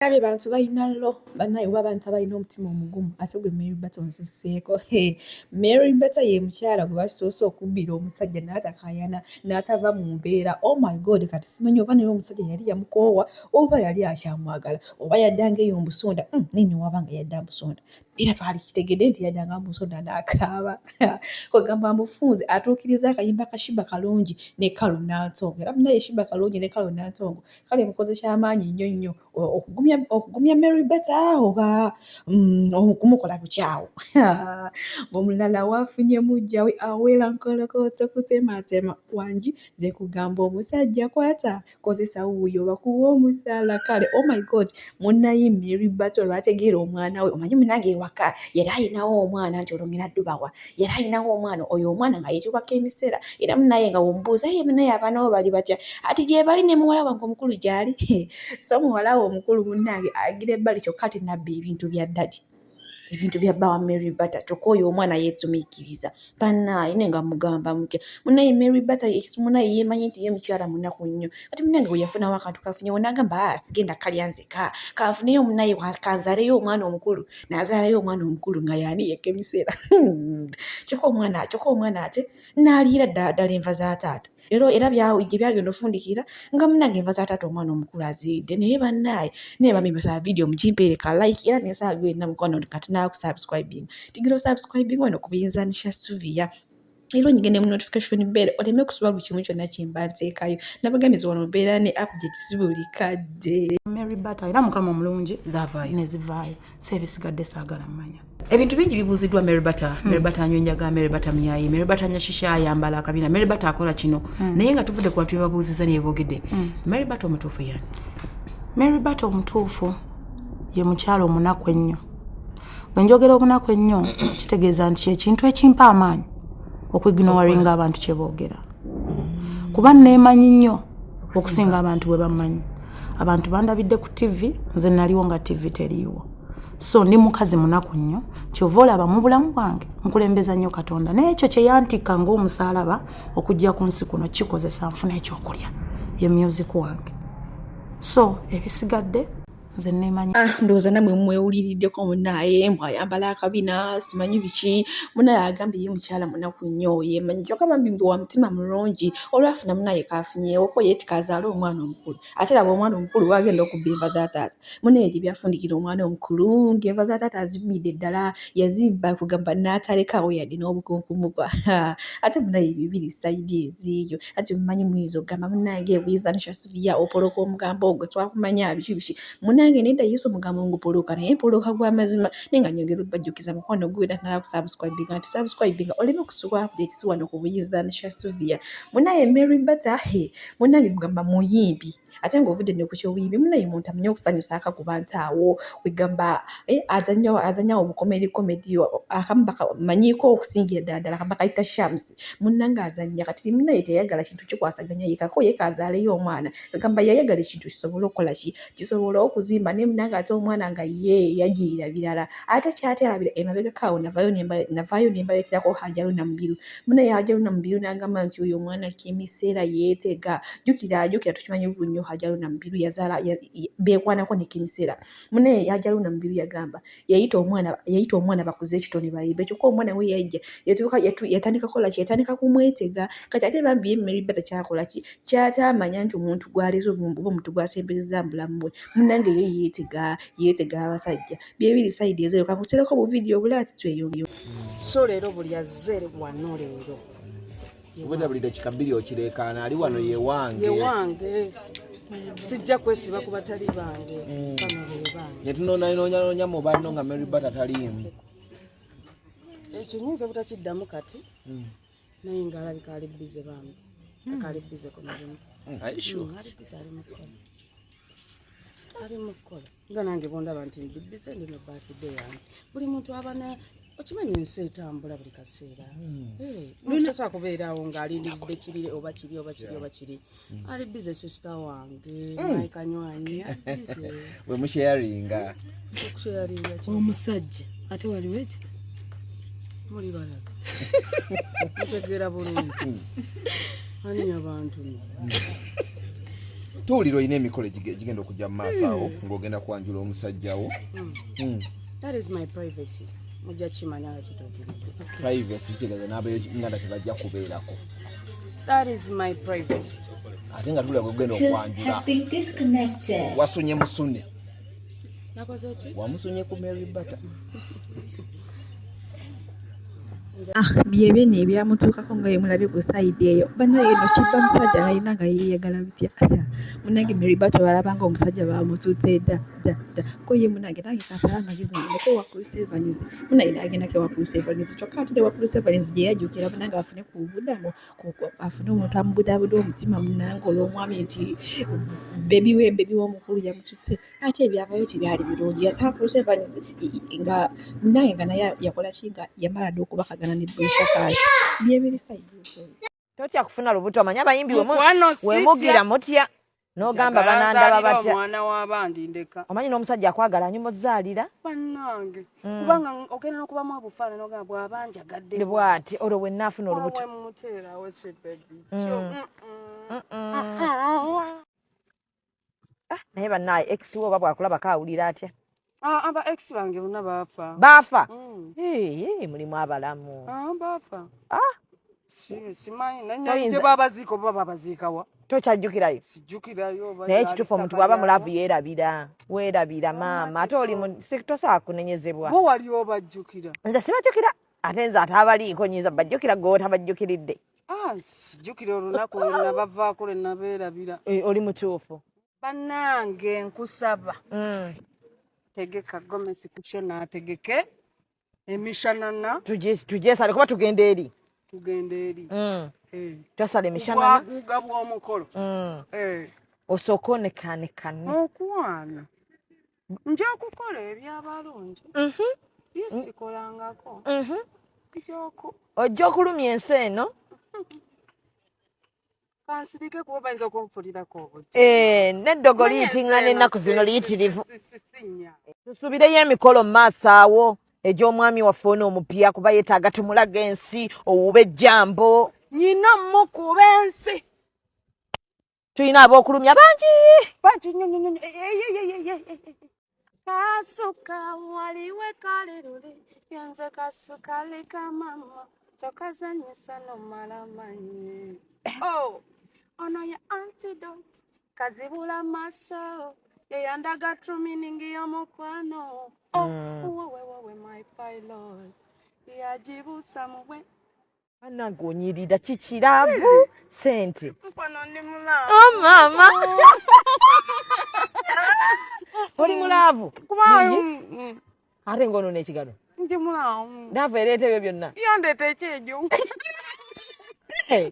Ndabye bantu balina lo bannaye oba abantu abalina omutima omugumu ate gwe Mary Bata onsusseeko. Mary Bata ye mukyala gwe basoose okubbira omusajja n'atakaayana n'atava mu mbeera. Oh my God, kati simanyi oba naye omusajja yali yamukoowa oba yali akyamwagala oba yaddanga eyo mbusonda naye newaba nga yadda mbusonda era twalikitegedde nti yaddanga mbusonda n'akaaba. Kwegamba mufunze atuukiriza akayimba ka Sheebah Kalungi ne Carol Nantongo era munnaye Sheebah Kalungi ne Carol Nantongo kale mukoze kyamaanyi nnyo nnyo okugumya Mary Bata oba okumukola bukyawu. Omulala wafunye muggya we awera nkolokooto kutematema wangi nze kugamba omusajja kwata kozesa wuuyo bakuwa omusaala kale oh my God munnaye Mary Bata olwategeera omwana we omanyi munnange ewaka yali ayinawo omwana nti olwo ngenda ddubawa yali ayinawo omwana oyo omwana nga yeetibwako emiseera era munnaye nga bw'omubuuza ye munnaye abaana bo bali batya ati gye bali ne muwala wange omukulu gy'ali so muwala we omukulu munnange agira ebbali kyokka ate n'abba ebintu bya ddadi ebintu bya bba wa Mary Bata kyokka oyo omwana yeetumiikiriza bannaaye naye nga mugamba mutya munnaye Mary Bata munnaye yeemanyi nti ye mukyala munaku nnyo kati munnange bwe yafunawo akantu kafunyewo n'agamba sigenda kalya nzeka kanfuneyo munnaye kanzaaleyo omwana omukulu n'azaalayo omwana omukulu nga yaani yekka emiseera kyokka omwana ate n'aliira ddala ddala enva za taata era gye byagenda ofundikira nga munnange enva za taata omwana omukulu aziridde naye bannaaye naye bambi mbasaba vidiyo mugimpeere ka like era n'ensaaga yonna mukwano kati naakusubscribing tigira osubscribing wano ku Buyinza Nisha Suvia era onyige ne mu notification bell oleme kusubwa buli kimu kyonna kye mba nteekayo. Nabagambye wano mbeera ne updates buli kadde. Mary Bata era mukama omulungi zaavaayo ne zivaayo so ebisigadde saagala mmanya. Ebintu bingi bibuuziddwa Mary Bata. Mary Bata anywa enjaga, Mary Bata muyayi, Mary Bata anywa shisha, ayambala akabina, Mary Bata akola kino, naye nga tuvudde ku bantu bebabuuzizza ne boogedde, Mary Bata omutuufu yani? Mary Bata omutuufu ye mukyala omunaku ennyo. Bwe njogera obunaku ennyo, kitegeeza nti kyekintu ekimpa amaanyi okuignoringa abantu kye boogera, kuba neemanyi nnyo okusinga abantu bwe bamanyi. Abantu bandabidde ku TV, nze naliwo nga TV teriiwo. So ndi mukazi munaku nnyo. Kyova olaba mu bulamu bwange nkulembeza nnyo Katonda, naye ekyo kye yantikka ng'omusaalaba okujja ku nsi kuno kikozesa nfuna ekyokulya, ye music wange. So ebisigadde nze neemanyi. Ah, ndowooza nammwe mwewuliriddeko munnaaye mbw ayambala akabina simanyi biki. Munnaye agambye ye mukyala munaku nnyo, yeemanyi, kyokka bambi mbu wa mutima mulungi. Olwafuna munnaye kaafunyeewoko ye tikazaale omwana omukulu, ate laba omwana omukulu wagenda okubba enva za taata. Munnaye gye byafundikira omwana omukulu ng'enva za taata azibbidde ddala, yazibba kugamba n'atalekaawo yadde n'obukunkumugwa. Ate munnaye bibiri side ezeeyo ati mumanyi muyinza okugamba munnange Buyinza Nisha Suvia opoloka omugambo ogwo twakumanya biki biki. Munnange nedda, Yesu omugambo ngupoloka naye mpoloka gw'amazima. Naye nga nyongera obbajjukiza mukwano gwe era kusubscribinga nti subscribinga oleme kusubwa updates wano ku Buyinza Nisha Suvia. Munnaye Mary Bata he munnange kugamba muyimbi ate ng'ovudde ne ku kyobuyimbi, munnaye muntu amanyi okusanyusa ku bantu awo kwegamba azannyawo obucomedy comedy akamu manyiiko okusingira ddala ddala bakayita Shams. Munnange azannya kati munnaye teyayagala kintu kikwasaganya yekako ye kazaaleyo omwana, kwegamba yayagala ekintu kisobole okukola ki, kisobole okuzimba. Naye munnange ate omwana nga ye yajjirira birala ate kyaterabira emabegako awo navaayo ne mbaleeterako Hajaruna Mubiru. Munnaye Hajaruna Mubiru n'agamba nti oyo omwana Kemiseera yeetega. Jjukira tukimanyi bulungi nnyo Hajaruna Mubiru yazaala beekwanako ne Kemiseera. Munnaye Hajaruna Mubiru yagamba yayita omwana bakuze ekitone bayimbe, kyokka omwana we yajja yatandika kukola ki, yatandika kumwetega. Kati ate bambi ye Mary Bata kyakola ki kyataamanya nti omuntu gw'aleese oba omuntu gw'asembereza mu bulamu bwe munnange ye yeetega yeetega abasajja. Byebiri side ezeeyo kankuteereko obuvidiyo obulala tweyongere. So leero buli azze wano leero Obwedda buli dakika 2 okireekaana ali wano yewange. Yewange, sijja kwesiba ku batali bange, bano be bange. Ne tunoonyanoonya mu banno nga Mary Bata taliimu. Ekyo nyinza obutakiddamu kati, naye ng'alabika ali busy bambi, akaali busy ku mulimu. Are you sure? Ali busy, ali mu kukola, ali mu kukola nga nange bondaba nti ndi busy, ndi mu birthday yange. Buli muntu aba ne okimanyi ensi etambula buli kaseera. Omuntu tasobola kubeeraawo ng'alindiridde kiri oba kiri oba kiri oba kiri. Ali busy, sister wange maikanywanyi ali busy. Bwe musharinga. Okusharinga ki? Omusajja ate waliwo eki Muli balabe mutegeera bulungi ani abantu no. Tuwulira olina emikolo egigenda okujja mu maaso awo ng'ogenda kwanjula omusajja wo. That is my privacy. Mujja kimanya nga kituukiridde. Privacy kitegeeza n'ab'enganda tebajja kubeerako. That is my privacy. Ate nga tuwulira gwegenda okwanjula. Wasunye musune. Nakoze ki? Wamusunye ku Mary Bata. Ah, byebyo nno ebyamutuukako nga bwe mulabye ku sayidi eyo. Bannaye eno kibba musajja alina nga yeeyagala bitya. Munnange Mary Bata bw'alaba ng'omusajja baamututte dda dda dda. Ko ye munnange nange kansale amagezi ngendeko ewa Chris Evans. Munnange n'agendako ewa Chris Evans. Kyokka ate ne ewa Chris Evans gye yajjukira munnange afune ku bubudamu, afune omuntu amubudaabuda omutima munnange olw'omwami nti baby we baby we omukulu yamututte. Ate ebyavaayo tebyali birungi. Yasanga Chris Evans nga munnange nga naye yakola ki nga yamala dda okubakagana ne Brisha Cash. Byebiri sayidi eyo. Totya kufuna lubuto, omanyi abayimbi Mukwano sitya. Wemugira mutya n'ogamba Njagala banandaba nzaalire batya. Omwana w'abandi ndeka. Omanyi n'omusajja akwagala anyuma ozaalira. Bannange. Kubanga ogenda n'okubamu obufaananyi n'ogamba bw'aba njagadde. Ne bw'ati olwo bwe nnaafuna olubuto. Awe muteerawo ki baby. Ah, naye bannaaye ex wo oba bw'akulabako awulira atya? Ah, aba ex bange bonna baafa. Baafa? Mm. Ee, mulimu abalamu. Ah, baafa. Ah. Simanyi naye Toyinza- gye babaziika oba babaziika wa? Tokyajjukirayo? Sijjukirayo oba Naye yali kituufu omuntu ttaka bw'aba lyabwe. mu love yeerabira, weerabira maama, ate oli tosobola kunenyezebwa. Bo wali obajjukira? Nze sibajjukira, ate nze ate abaliiko nyinza bajjukira gwe otabajjukiridde. Ah, sijjukira olunaku lwe nabavaako lwe nabeerabira. Eh, oli mutuufu. Bannange nkusaba. Tegeka gomesi ku kyo n'ategeke emishanana. Tugyesale kuba tugenda eri. Tugenda eri. Eh. Twasala emishanana. Obwaguuga bw'omukolo. Eh. Osooke onekaanekane. Okwana. Nja kukola ebyabalungi. Bye sikolangako. Ojja okulumya ensi eno. Kansirike kuba bayinza okumpulirako obujja. Eh, n'eddogo Manyi liyitiŋŋana ensi eno ennaku zino liyitirivu. si nnyangu. Tusuubireyo emikolo mu maaso awo egy'omwami waffe ono omupya kuba yeetaaga tumulaga ensi owuba ejjambo. Nyina mukuba ensi. Tulina ab'okulumya bangi. Bangi nnyo nnyo nnyo. Eh, eh. Kasuka waliwe kale luli yenze kasuka leka mama tokazanyisa nomala manyi. Oh, ono ye antidote kazibula maso yeyandaga true meaning y'omukwano. Oh, wowe wowe my pilot yagibuusa mubwe. Bannange onyirira kikiravu sente. Mukwano ndi mu love. Oh maama. Oli mu love? Kubaayo. Ate ng'ono n'ekigano. Ndi mu love. Love ereeta ebyo byonna. Yandeeta ekyejo. Hey.